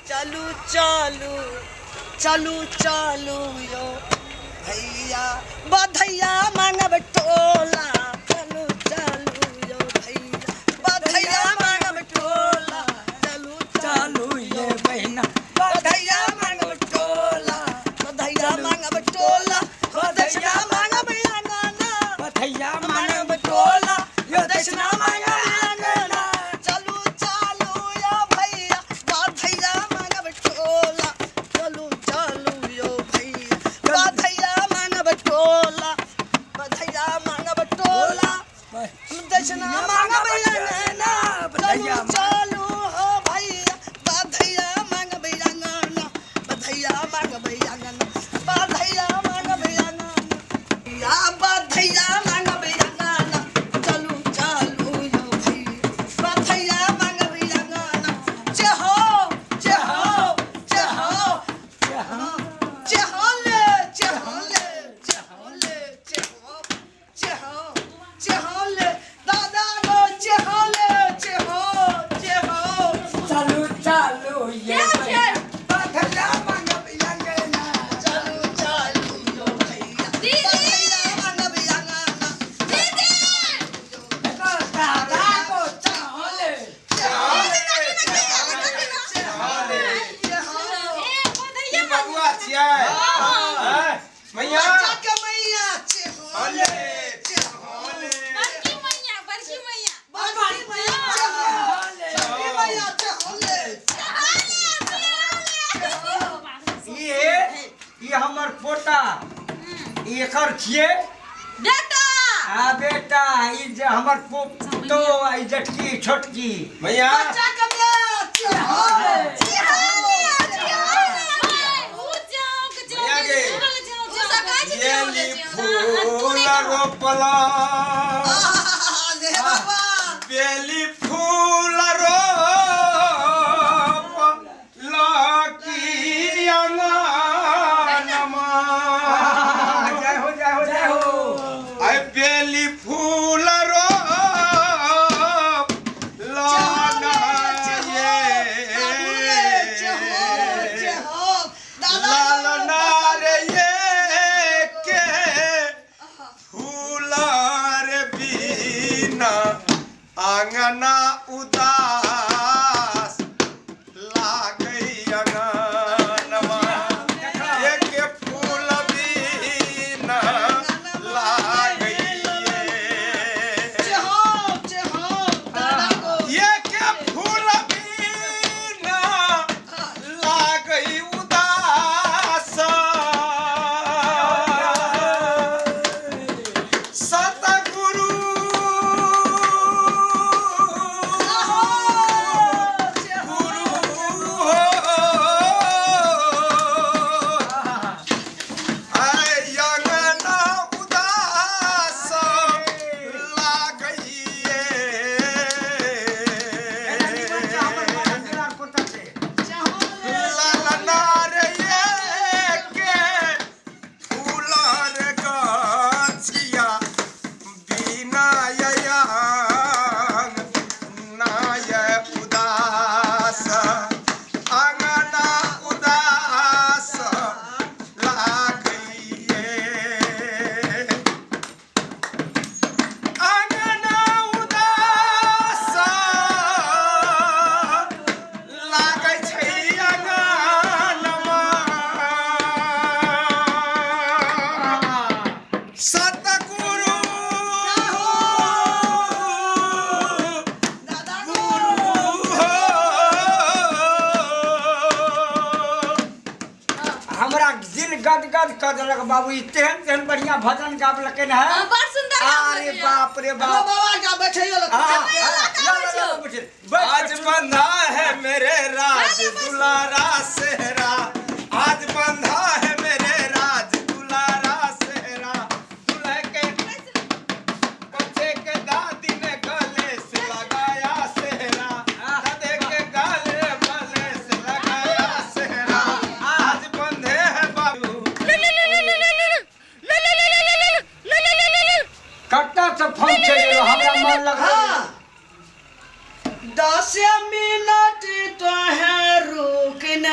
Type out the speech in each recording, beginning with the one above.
चलू चलू चलू चलू यो भैया बधैया मांगब टोला चलू चलू यो भैया बधैया मांगब टोला चलू चालू ये बहिना बधैया मांगब टोला बधैया मांगब टोला बधैया मांगब अंगना बधैया मांगब टोला यो दक्षिणा मांगब अंगना चलू चलू यो भैया बधैया मांगब टोला चलू चलू यो भैया बधैया मांगब टोला बधैया मांगब टोला दक्षिणा मांगब अंगना चलू चलू हो भैया बधैया मांगब अंगना बधैया मांगब अंगना बधैया मांगब अंगना या बधैया मांगब अंगना चलू चलू यो भैया बधैया मांगब अंगना चहो चहो चहो चहो ले चहो ले चहो ले चहो चहो चहो ले दादा गो चहो ले चहो चहो चालू चालू ये बहिना बधैया मांगब अंगना चलू चलू यो भैया बधैया मांगब अंगना देखो दादा को चाहले ई बबुआ छियै हैं? मैया बच्चा के मैया चहो होले होले बड़की मैया चहो बड़की मैया चहो ले ये ई हमर पोता ई एकर छियै बेटा आ बेटा ई जे हमर पोतो आ ई जेठकी छोटकी मैया बच्चा के मैया चहो मैया गे बेली फूल रोपला ले बाबा बेली फूल रोपला की अंगनमा जय हो जय हो जय हो आई बेली फूल रोप लाना ये चहो चहो दादा लाल नार ये के फूल रे बिना आंगना उदास लागै अंगनमा एक फूल बिना लागै चहो चहो दादा को एक फूल बिना लागै उदास सतगुरु गुरु हो आय अंगना उदास लागैये पोता छै ललना रे के फूलर गाछिया बिना ययांग नाय उदास अंगना उदास लागैये अंगना उदास लागै छै अंगनमा सतगुरु दादा को गुरु हो हमरा दिल गदगद कऽ देलक बाबू ई तेहन तेहन बढ़िया भजन गाबलकनि है बड़ सुंदर अरे बाप रे हमर बाप बाबा का बैठैयो हाँ, हाँ, ला, ला, ला, बैठ, बैठ, आज बंधा है मेरे राज दुलारा सेहरा आज बंधा है मेरे राज दुलारा सेहरा दूल्हे के बच्चे के दादी ने गले से लगाया सेहरा दादे के गले गले से लगाया सेहरा आज बंधे है बाबू कत्ता से फोन चलि गेलो हमरा मन लगल हाँ 10 मिनट तो है रुकने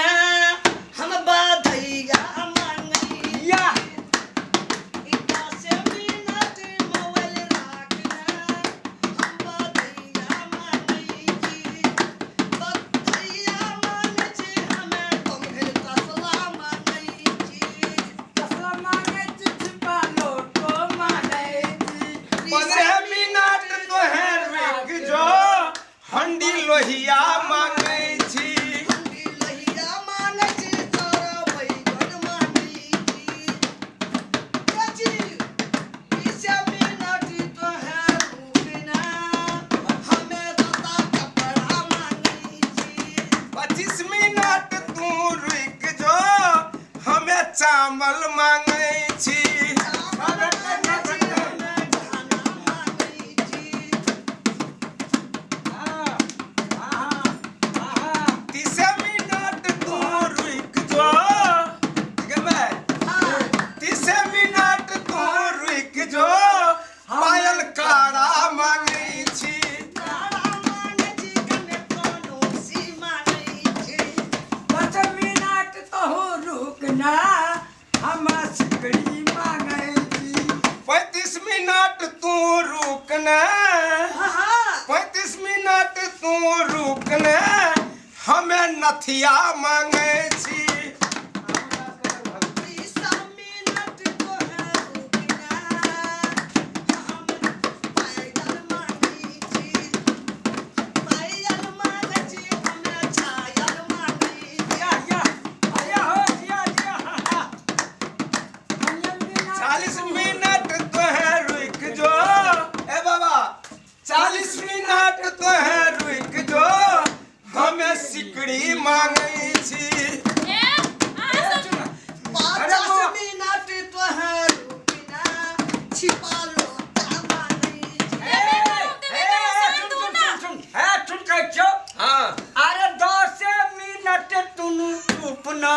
चावल मांगै छी। 30 मिनट तू रुक जो गमे, 30 मिनट तू रुक जो, पायल काड़ा मांगै छी। 10 मिनट तहु रुकना, हम सिकड़ी मांगै छी। 35 मिनट तू रुकना, 35 मिनट तू रुकना, हमें नथिया मांगै छी। या या आया हो जिया जिया। 40 मिनट तो है रुक जो, ए बाबा, 40 मिनट तो है रुक जो, हमें सिकड़ी मांगै छी। ए, अहाँ सब 50 मिनट तो है रुकना, छिपा लो सुन सुन सुन, हे सुन, कहै छियौ। हाँ। अरे 10 मिनट तुनु चुपना,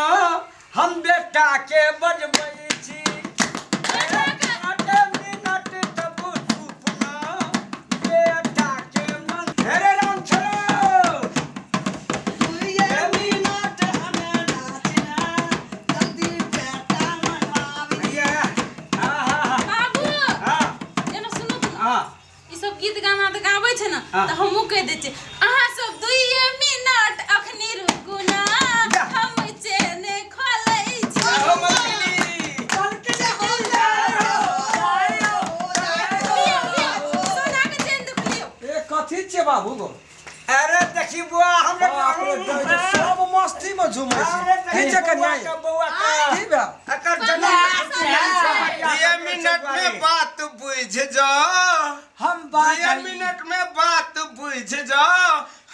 हम बेटा के बजबै छी। 8 मिनट तब चुपना, बेटा के मन। हे रे राम छलो। मिनट हमें नाचना, जल्दी बेटा मनावी। हाँ हाँ। बाबू, हाँ। एना सुनू तऽ ने। हाँ। ई सब गीत गाना तऽ गाबै छै ने, हाँ। तऽ हमहूँ कहि दै छियै, अहाँ सब 2 मिनट अखनी रुकू ना, हम चेन खोलै छी। आहो मलकिनी। लियौ, लियौ, सोनाके चेन देख लियौ। ए, कथी छियै बाबू गो? अरे देखी बुआ, हमरा बाप रे, सब मस्ती में झूमै अरे छै। देखी की छै बौआ कन्या? के, बौआ के। की भेल? एकर जन्म 2 मिनट में बात बुझ जा, हम 2 मिनट में बात बुझ जा,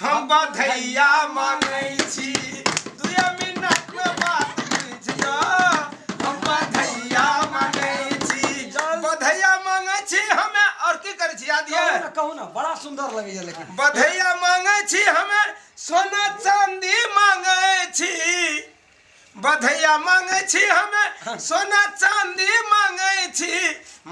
हम बधैया मांगै छी। 2 मिनट में बात बुझ जा, हम बधैया मांगै छी। बधैया मांगै छी हमें, और की करै छी याद कहू ये? ना, कहू ना, बड़ा सुंदर लगैया लेकिन। बधैया मांगै छी हमें, सोना चांदी मांगै छी। बधैया मांगै छी हमें, सोना चांदी मांगै छी,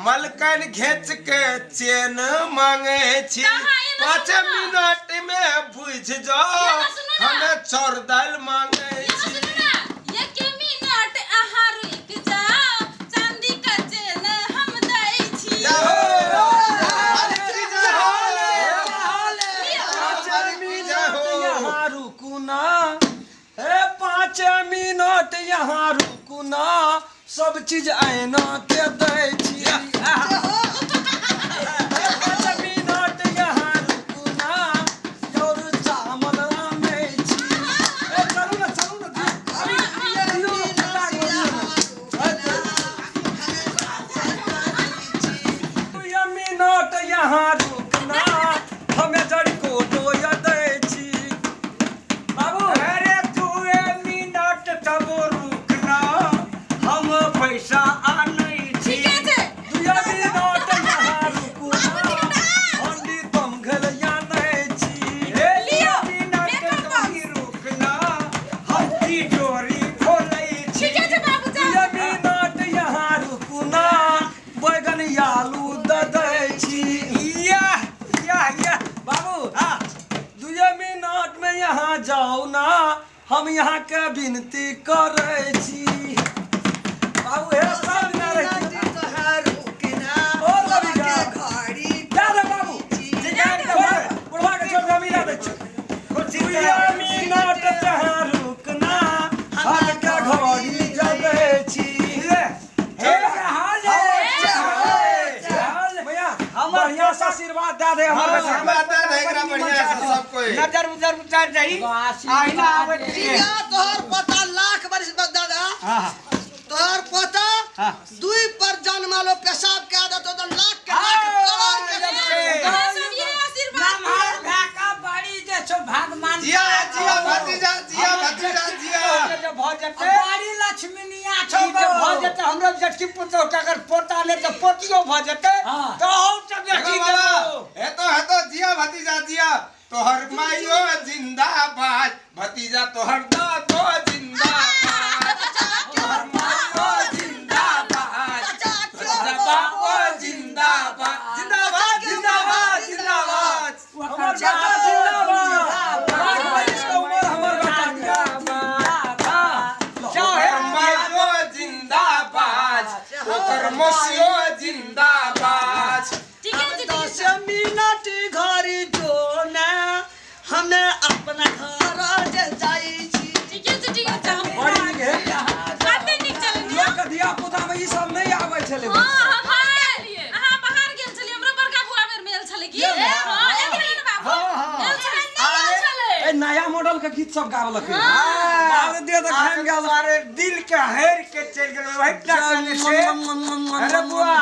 मलकन घेच के चेन मांगै छी। कहाँ एना 5 सुनू ना। मिनट में बुझ जाओ, एना सुनू ना। हमें चौर दाल मांगै एना छी। सुनू ना, 1 मिनट अहाँ रुकि जाउ, चांदी के चेन हम दै छी। जाहो मालिक जाहो, लियौ। मालिक जाहो। यहाँ रुकू ना, हे 5 मिनट यहाँ रुकू ना, सब चीज ऐना के दै छी। हे 5 मिनट यहाँ रुकू ना, और चावल आनै छी। ए चलू ना, चलू ना, दियौ, दियौ ना, फटाक दियौ ना। 2 मिनट यहाँ रुकना, हमें जड़कोटो दै छी बाबू। अरे 2 मिनट तब रुकना, हम पैसा आनै छी। ठीके छै। 2 मिनट यहाँ रुकना, हंडी तुम घलैया नै छी। हे लियौ, मिनट बेकर तभी रुकना, हम तिजोरी खोलै छी। ठीके छै बाबू, जाउ। 2 मिनट यहाँ रुकना, बैगन आलू दऽ दै छी। याह याह याह। बाबू, हाँ। 2 मिनट में यहाँ जाउ ना, हम यहाँ के विनती करै छी बाबू। हे सब दिना रही। ओ रवि जा। जा रे बाबू। छोड़ दे, बुढ़वा के छोड़ दे, हम ही दै छियौ। 2 मिनट जहाँ रुकना, हाथ के घड़ी जबै छी। हे हाल भैया, हमर बढ़िया से आशीर्वाद दे दे हमर बेटा। आशीर्वाद दे दे एकरा बढ़िया से सब कोई। नजर उजर उतार दही आईना आबै छी। तोहर पोता लाख बरिस बाद दादा, हाँ। तोहर पोता हाँ। दुई पर जन्मालो पेशाब के आदत हो तो लाख के लाख करोड़ के अहाँ सब इएह आशीर्वाद नमहर भए कऽ बड़ी जे छौ भगवान जिया जिया भतीजा, जिया भतीजा जिया। जे भऽ भऽ जेतै, बड़ी लक्ष्मीनिया छौ ई जे भऽ जेतै, हमरो जेठकी पुतोह के अगर पोता नहि तऽ पोतियो भऽ जेतै हाँ। तऽ अहूँ सब बेटी देबो। हेतो हेतो जिया भतीजा जिया, तोहर माइयो जिंदाबाद भतीजा, तोहर दादो जिंदाबाद, तोहर माइयो जिंदाबाद भतीजा, बापो जिंदाबाद, जिंदाबाद जिंदाबाद जिंदाबाद। हमर बेटा जिंदाबाद। 8 बरिस के उमर हमर बेटा के। चाहे ओकर माइयो जिंदाबाद, ओकर मौसियो जिंदाबाद। ठीके छै, ठीके 10 छै। मिनट घर जो ने, हमे अपना घर जे जाइ छी। ठीके छै, ठीके छै। बड़ी नीक हे। कते नीक छलै ने? लोक के धिया पुता में ई सब नहि आबै छलै। हाँ, हम बाहर गेलियै। अहाँ बाहर गेल छलियै, हमरो बड़का बुआ बेर मेल छलै की? हाँ, एक दिन बाबू। मेल छलै, नहि गेल छलै। ए नया मॉडल के गीत सब गाबलकै। बाप रे, देह तऽ घामि गेल। अरे दिल के हेर के चलि गेल वही कहने से। अरे बुआ,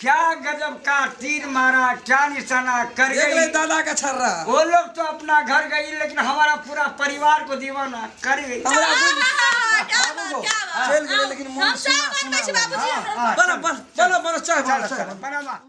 क्या गजब का तीर मारा, क्या निशाना कर देख ले गई। दादा के छर्रा। वो लोग तो अपना घर गई, लेकिन हमारा पूरा परिवार को दीवाना कर गई। हमरा बुझ क्या बाबू बात, गो, क्या बात। चलि गेलै, लेकिन हम मोन चाय सुना बनबै सुना छी बाबूजी। बना बना बना बना, चाय बना, चलो चाय चलो बना। बनावा।